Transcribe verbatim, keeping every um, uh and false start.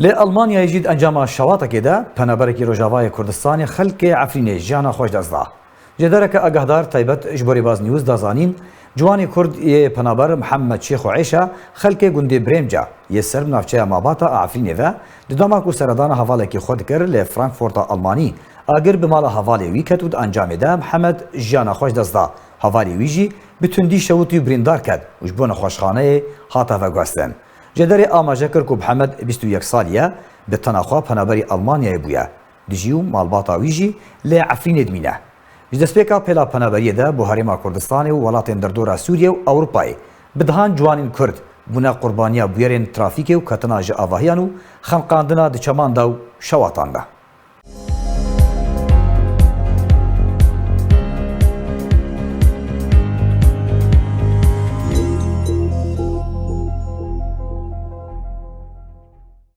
Li Almanyayê jî di encama şewatekê de penaberekî Rojavayê Kurdistanê xelkê Efrînê jiyana xwe ji dest da. Ji dereke agahdar taybet ji bo Rêbaz News da zanîn, ciwanê Kurd yê penaber Mihemed Şêxo Êşa xelkê gundê Brêmca yê ser bi navçeya Malbata a Efrînê ve di dema ku seredana hevalekî xwe dikir li Frankfurta Almanî, agir bi mala hevalê wî ket û di encamê de Mihemed jiyana xwe ji dest da. Hevalê wî jî bi tundî şewitî û birîndar ket û ji bo nexweşxaneyê hate veguhestin. Jêderê amaje kir ku Mihemed bîst û yek salî ye, bi tena xwe penaberî Almanyayê bûye. Dijî û malbata wî jî li Efrînê dimîne. Ji destpêka pêla penaberiyê de bo Herêma Kurdistanê û welatên derdora Sûriye û Ewropayê bi dehan ciwanên Kurd bûne qurbaniya bûyerên trafîkê û ketina ji avahiyan û xeniqandina di çeman de û şewatan de.